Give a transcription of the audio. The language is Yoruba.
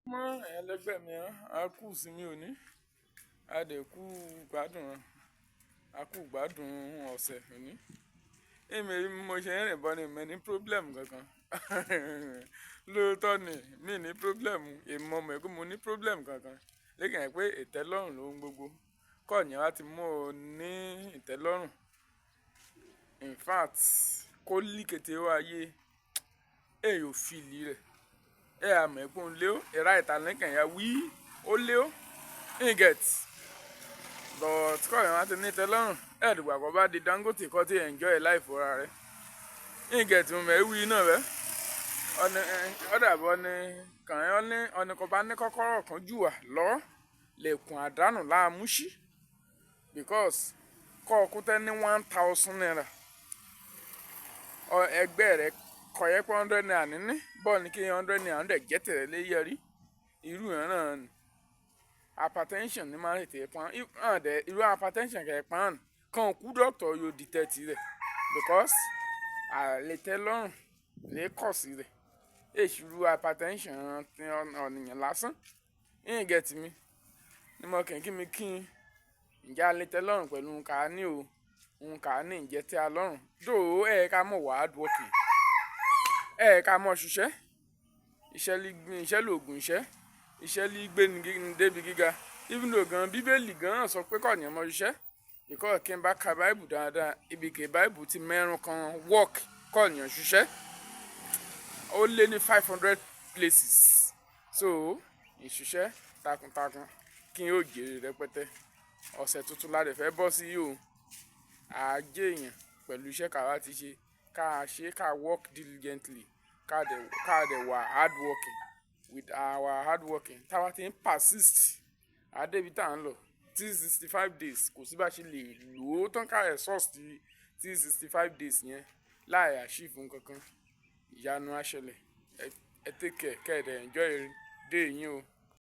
Mọ́ ẹlẹgbẹ́ mi, a kú ìsinmi òní, a dẹ̀ kú gbádùn, a kú gbádùn ọ̀sẹ̀ òní. Èmi bí mo ṣe ń rìn bọ̀ ni mi ní problem kankan. Lóòótọ́ ni, mi ní problem, èmi mọ̀ pé mo ní problem kankan. Lékè hàn pé ìtẹ́lọ́rùn lóhun gbogbo. Kọ́ ènìyàn bá ti mú ọ ní ìtẹ́lọ́rùn. In fact, kó lí kété ó ayé, ẹ ò feel rẹ̀. Ẹ á mọ̀ pé òun lé ó, ẹ̀rá ìta nìkan ya wí, ó lé ó. You get? But kọ́ ènìyàn bá ti ní ìtẹ́lọ́rùn, ẹ dìgbà kó bá di Dangote kó tí enjoy life ara rẹ̀. You get? Mo mọ̀ wí náà bẹ́ẹ̀. Ọ̀nì, ó dàbí ọ̀nì kàn án ní, ọ̀nì kò bá ní kọ́kọ́rọ́ kan jù wá lọ, lẹ̀kùn àdánù láàmú sí. Because kọ́ ọ kú tẹ́ ní ₦1,000. Ẹgbẹ́ rẹ̀ kọ̀ yẹ pé ₦100 níní, bọ́ọ̀ ní kí ₦100 ń dẹ̀ jẹ́ tẹ̀lé lé yẹrí. Irú ìyẹn náà ni. Hypertension ní máa ń tètè pa. Irú hypertension kẹ̀ pa án, kan kú doctor yóò detect rẹ̀. Because àìlètẹ́lọ́rùn lè cause rẹ̀. Èsì irú hypertension tí ọ̀nìyàn lásán. You get me? Ní mo kàn kí mi kí n. Ǹjẹ́ a lè tẹ́lọ́rùn pẹ̀lú nǹkan a ní o? Nǹkan a ní ǹjẹ́ tí a lọ́rùn. Though ẹ ká mọ̀ wá hard working. Ẹ ká mọ̀ ṣiṣẹ́. Iṣẹ́ lí, iṣẹ́ lògùn iṣẹ́. Iṣẹ́ lí gbé ni dé ibi gíga. Even though gan Bíbélì gan sọ pé kó ènìyàn mọ ṣiṣẹ́. Because kí n bá ka Bible dáadáa, ibi kí Bible ti mẹ́rùn kan work kó ènìyàn ṣiṣẹ́. Ó lé ní 500 places. So, ìṣiṣẹ́ takuntakun kí n ó jèrè rẹpẹtẹ. Ọ̀sẹ̀ tuntun la dẹ̀ fẹ́ bọ́ sí yìí o. A jẹ́ èèyàn pẹ̀lú iṣẹ́ ká bá ti ṣe. Ká ṣe ká work diligently. Ká dẹ̀ wà hard working. With our hard working, tá bá ti ń persist, a dé ibi tí à ń lọ. 365 days, kò sí bá ṣe lè lò ó tán ká exhaust 365 days yẹn láì achieve nǹkan kan. Ìyanu á ṣẹlẹ̀. Ẹ take care, kẹ́ ẹ dẹ̀ enjoy day yín o.